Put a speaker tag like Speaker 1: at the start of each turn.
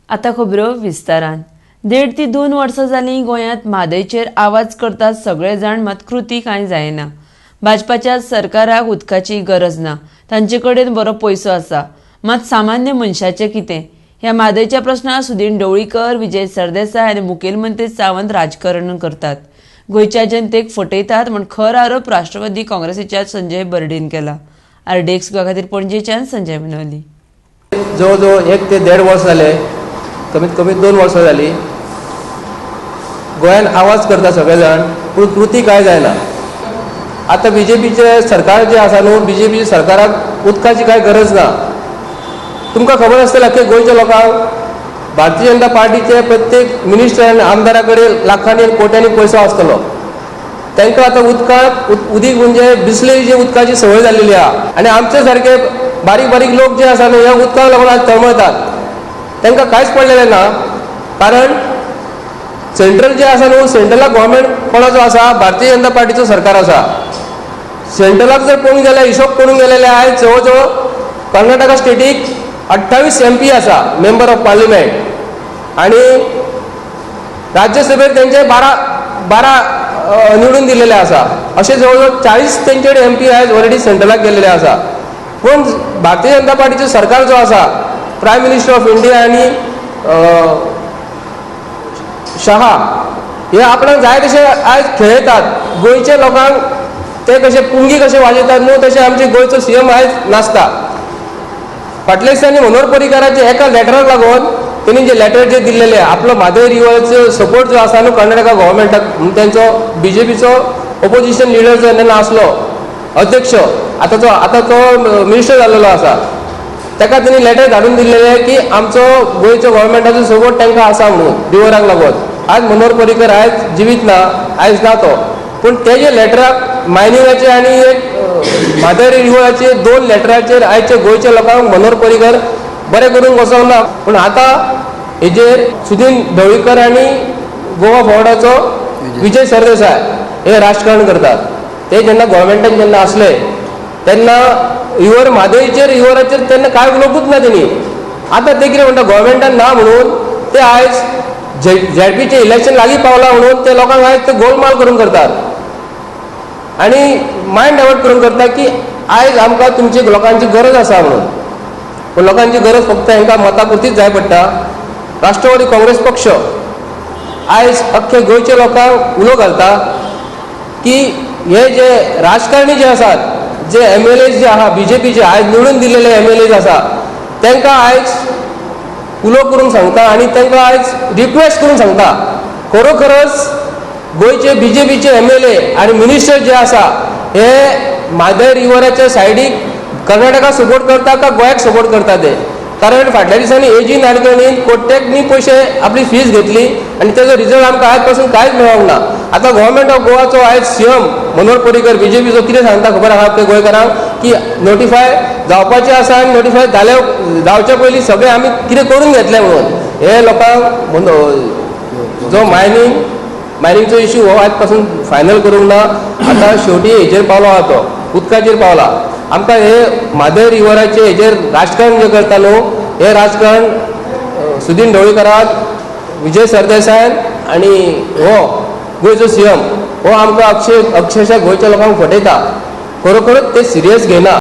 Speaker 1: आतां खबरो विस्तारान. 1.5 ते 2 वर्सां जालीं गोंयांत म्हादयचेर आवाज करतात सगळे जाण, मात कृती कांय जायना. भाजपाच्या सरकाराक उदकाची गरज ना, तांचे कडेन बरो पयसो आसा, मात सामान्य मनशाचें कितें? ह्या म्हादयच्या प्रश्नार सुदीन ढवळीकर, विजय सरदेसाय आनी मुखेलमंत्री सावंत राजकारण करतात, गोंयच्या जनतेक फटयतात म्हूण खर आरोप राष्ट्रवादी काँग्रेसीच्या संजय बर्डीन केला. आरडीएक्स गोवा खातीर पणजेच्यान संजय मनोली.
Speaker 2: जवळ जवळ 1 ते 1.5 वर्स जाले, कमीत कमी 2 वर्सां जालीं, गोंयान आवाज करता सगळे जाण, पूण कृती कांय जायना. आतां बीजेपीचें सरकार जें आसा न्हू, बीजेपी सरकाराक उदकाची कांय गरज ना. तुमकां खबर आसतलें की गोंयच्या लोकांक भारतीय जनता पार्टीचे प्रत्येक मिनिस्टर आनी आमदारा कडेन लाखांनी आनी कोट्यांनी पयसो आसतलो. तांकां आतां उदकाक उदीक म्हणजे बिसलेरीचे उदकाची संवय जाल्लेली आहा आनी आमचे सारके बारीक बारीक लोक जे आसा न्हू, ह्या उदकाक लागून आज तळमळतात. तांकां कांयच पडलेलें ना, कारण सेंट्रल जे आसा न्हू, सेंट्रलाक गव्हर्मेंट कोणाचो आसा? भारतीय जनता पार्टीचो सरकार आसा. सेंट्रलाक जर पळोवंक गेल्यार, हिशोब करूंक गेलेले आयज जवळ जवळ कर्नाटका स्टेटीक 28 एमपी आसा, मेंबर ऑफ पार्लिमेंट, आनी राज्यसभेर तेंचे 12 निवडून दिलेले आसा. अशे जवळ जवळ 40 तेंचे एम पी आयज ऑलरेडी सेंट्रलाक गेल्लेले आसा. पूण भारतीय जनता पार्टीचो सरकार जो आसा, प्रायम मिनिस्टर ऑफ इंडिया आनी शहा हे आपणाक जाय तशे आयज खेळयतात. गोंयच्या लोकांक ते कशे पुंगी कशे वाजयतात न्हू, तशे आमचे गोंयचो सी एम आयज नाचता. फाटल्या दिसांनी मनोहर पर्रीकाराचे एका लेटराक लागून तेणी जे लेटर जे दिल्लेले, आपलो म्हादय रिवरचो सपोर्ट जो आसा न्हू कर्नाटका गव्हर्मेंटाक, तेंचो बीजेपीचो ओपोजिशन लिडर जो तेन्ना आसलो अध्यक्ष, आतां तो मिनिस्टर जाल्लेलो आसा, ताका तेणी लेटर धाडून दिल्लेले की आमचो गोंयचो गव्हर्मेंटाचो सपोर्ट तांकां आसा म्हणून रिवराक लागून. आज मनोहर पर्रीकर आयज जिवीत ना, आयज ना तो, पूण तेजे लेटराक मायनिंगाचे आनी एक म्हादय रिवराचे 2 लेटराचेर आयचे गोंयच्या लोकांक मनोहर पर्रीकर बरें करूंक वचोंक ना. पूण आतां हेजेर सुदीन ढवळीकर आनी गोवा फॉरवर्डाचो विजय सरदेसाय हे राजकारण करतात. ते जेन्ना गव्हर्मेंटान जेन्ना आसले तेन्ना रिवर म्हादयचेर रिवराचेर तेन्ना कांय उलोवपूच ना तेणी. आतां ते कितें म्हणटा, गव्हर्मेंटान ना म्हणून ते आयज झेडपीचें इलेक्शन लागीं पावलां म्हणून ते लोकांक आयज ते गोलमाल करून करतात आनी मायंड डायवर्ट करून करता की आयज आमकां तुमची लोकांची गरज आसा म्हणून. पूण लोकांची गरज फक्त हांकां मतां पुरतीच जाय पडटा. राष्ट्रवादी काँग्रेस पक्ष आयज अख्खे गोंयच्या लोकांक उलो घालता की हे जे राजकारणी जे आसात, जे एम एल एज जे आहा बीजेपीचे आयज निवडून दिलेले एम एल एज आसा, तांकां आयज उलो करूंक सांगता आनी तांकां आयज रिक्वेस्ट करूंक सांगता, खरोखरच गोंयचे बीजेपीचे एम एल ए आनी मिनिस्टर जे आसा हे म्हादय रिवराच्या सायडीक कर्नाटका सपोर्ट करता का गोंयाक सपोर्ट करता ते? कारण फाटल्या दिसांनी एजी नाडकर्णीन कोट्यांनी पयशे आपली फीज घेतली आनी तेजो रिजल्ट आमकां आयज पासून कांयच मेळोंक ना. आतां गव्हर्मेंट ऑफ गोवाचो आयज सी एम मनोहर पर्रीकर बीजेपीचो कितें सांगता खबर आहा ते गोंयकारांक की नोटिफाय जावपाचें आसा आनी नोटिफाय जाल्या जावच्या पयलीं सगळें आमी कितें करून घेतलें म्हणून. हे लोकांक जो मायनिंगचो इश्यू हो आयज पासून फायनल करूंक ना. आतां शेवटी हेजेर पावलो आहा, तो उदकाचेर पावला. आमकां हे म्हादय रिवराचे हेजेर राजकारण जें करता न्हू, हें राजकारण सुदीन ढवळीकराक, विजय सरदेसाय आनी हो गोंयचो सी एम हो आमकां अक्षरशा गोंयच्या लोकांक फटयता. खरोखरच ते सिरियस घेयना.